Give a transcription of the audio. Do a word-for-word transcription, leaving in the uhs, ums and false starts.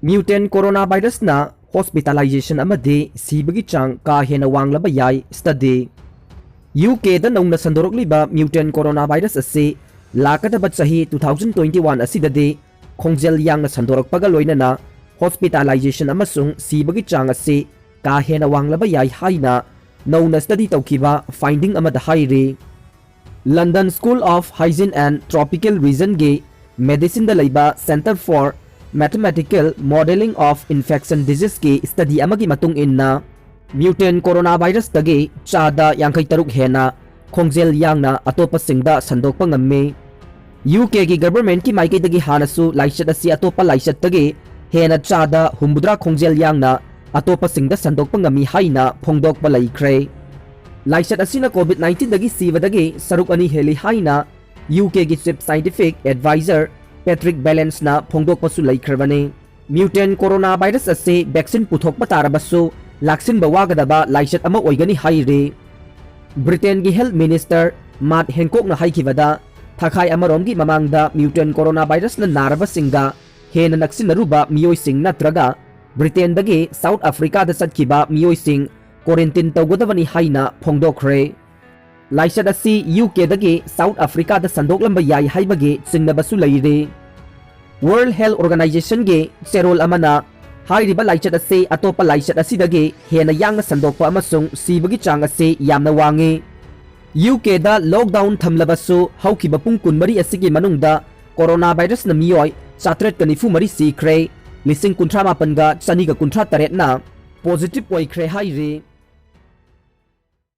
Mutant coronavirusꯅ hospitalization ꯑꯃꯗꯤ ꯁꯤꯕꯒꯤ ꯆꯥꯡ ꯀꯥ ꯍꯦꯟꯅ ꯋꯥꯡꯂꯕ ꯌꯥꯏ study꯫ ꯌꯨ ꯀꯦꯗ ꯅꯧꯅ ꯁꯟꯗꯣꯔꯛꯂꯤꯕ mutant coronavirus ꯑꯁꯤ ꯂꯥꯛꯀꯗꯕ ꯆꯍꯤ two thousand twenty one ꯑꯁꯤꯗꯗꯤ ꯈꯣꯡꯖꯦꯜ ꯌꯥꯡꯅ ꯁꯟꯗꯣꯔꯛꯄꯒ ꯂꯣꯏꯅꯅ hospitalization ꯑꯃꯁꯨꯡ ꯁꯤꯕꯒꯤ ꯆꯥꯡ ꯑꯁꯤ ꯀꯥ ꯍꯦꯟꯅ ꯋꯥꯡꯂꯕ ꯌꯥꯏ ꯍꯥꯏꯅ ꯅꯧꯅ study ꯇꯧꯈꯤꯕ finding ꯑꯃꯗ ꯍꯥꯏꯔꯤ꯫ London School of Hygiene and Tropical Regionꯒꯤ medicineꯗ ꯂꯩꯕ Centre for Mathematical Modelling of Infection Diseaseꯀꯤ study ꯑꯃꯒꯤ ꯃꯇꯨꯡ ꯏꯟꯅ, mutant coronavirusꯇꯒꯤ ꯆꯥꯗ ꯌꯥꯡꯈꯩ ꯇꯔꯨꯛ ꯍꯦꯟꯅ ꯈꯣꯡꯖꯦꯜ ꯌꯥꯡꯅ ꯑꯇꯣꯞꯄꯁꯤꯡꯗ ꯁꯟꯗꯣꯛꯄ ꯉꯝꯃꯤ꯫ ꯌꯨ ꯀꯦꯒꯤ governmentꯀꯤ ꯃꯥꯏꯀꯩꯗꯒꯤ ꯍꯥꯟꯅꯁꯨ ꯂꯥꯏꯆꯠ ꯑꯁꯤ ꯑꯇꯣꯞꯄ ꯂꯥꯏꯆꯠꯇꯒꯤ ꯍꯦꯟꯅ ꯆꯥꯗ ꯍꯨꯝꯐꯨꯇꯔꯥ ꯈꯣꯡꯖꯦꯜ ꯌꯥꯡꯅ ꯑꯇꯣꯞꯄꯁꯤꯡꯗ ꯁꯟꯗꯣꯛꯄ ꯉꯝꯃꯤ ꯍꯥꯏꯅ ꯐꯣꯡꯗꯣꯛꯄ ꯂꯩꯈ꯭ꯔꯦ꯫ ꯂꯥꯏꯆꯠ ꯑꯁꯤꯅ COVID nineteenꯗꯒꯤ ꯁꯤꯕꯗꯒꯤ ꯁꯔꯨꯛ ꯑꯅꯤ ꯍꯦꯜꯂꯤ ꯍꯥꯏꯅ ꯌꯨ ꯀꯦꯒꯤ Chief Scientific Advisor Patrick Vallancena ꯐꯣꯡꯗꯣꯛꯄꯁꯨ ꯂꯩꯈ꯭ꯔꯕꯅꯤ꯫ Mutant coronavirus ꯑꯁꯤ vaccine ꯄꯨꯊꯣꯛꯄ ꯇꯥꯔꯕꯁꯨ ꯂꯥꯛꯁꯤꯟꯕ ꯋꯥꯒꯗꯕ ꯂꯥꯏꯆꯠ ꯑꯃ ꯑꯣꯏꯒꯅꯤ ꯍꯥꯏꯔꯤ꯫ Britainꯒꯤ Health Minister Matt Hancockꯅ ꯍꯥꯏꯈꯤꯕꯗ, ꯊꯥꯈꯥꯏ ꯑꯃꯔꯣꯝꯒꯤ ꯃꯃꯥꯡꯗ mutant coronavirusꯅ ꯅꯥꯔꯕꯁꯤꯡꯒ ꯍꯦꯟꯅ ꯅꯛꯁꯤꯟꯅꯔꯨꯕ ꯃꯤꯑꯣꯏꯁꯤꯡ ꯅꯠꯇ꯭ꯔꯒ Britainꯗꯒꯤ South Africaꯗ ꯆꯠꯈꯤꯕ ꯃꯤꯑꯣꯏꯁꯤꯡ quarantine ꯇꯧꯒꯗꯕꯅꯤ ꯍꯥꯏꯅ ꯐꯣꯡꯗꯣꯛꯈ꯭ꯔꯦ꯫ ꯂꯥꯏꯆꯠ ꯑꯁꯤ ꯌꯨ ꯀꯦꯗꯒꯤ South Africaꯗ ꯁꯟꯗꯣꯛꯂꯝꯕ ꯌꯥꯏ ꯍꯥꯏꯕꯒꯤ ꯆꯤꯡꯅꯕꯁꯨ ꯂꯩꯔꯤ꯫ World Health Organizationꯒꯤ ꯆꯦꯔꯣꯜ ꯑꯃꯅ ꯍꯥꯏꯔꯤꯕ ꯂꯥꯏꯆꯠ ꯑꯁꯤ ꯑꯇꯣꯞꯄ ꯂꯥꯏꯆꯠ ꯑꯁꯤꯗꯒꯤ ꯍꯦꯟꯅ ꯌꯥꯡꯅ ꯁꯟꯗꯣꯛꯄ ꯑꯃꯁꯨꯡ ꯁꯤꯕꯒꯤ ꯆꯥꯡ ꯑꯁꯤ ꯌꯥꯝꯅ ꯋꯥꯡꯉꯤ꯫ ꯌꯨ ꯀꯦꯗ lockdown ꯊꯝꯂꯕꯁꯨ ꯍꯧꯈꯤꯕ ꯄꯨꯡ ꯀꯨꯟꯃꯔꯤ ꯑꯁꯤꯒꯤ ꯃꯅꯨꯡꯗ coronavirusꯅ ꯃꯤꯑꯣꯏ ꯆꯥꯇ꯭ꯔꯦꯠꯀ ꯅꯤꯐꯨ ꯃꯔꯤ ꯁꯤꯈ꯭ꯔꯦ, ꯂꯤꯁꯤꯡ ꯀꯨꯟꯊ꯭ꯔꯥ ꯃꯥꯄꯟꯒ ꯆꯅꯤꯒ ꯀꯨꯟꯊ꯭ꯔꯥ ꯇꯔꯦꯠꯅ positive ꯑꯣꯏꯈ꯭ꯔꯦ ꯍꯥꯏꯔꯤ꯫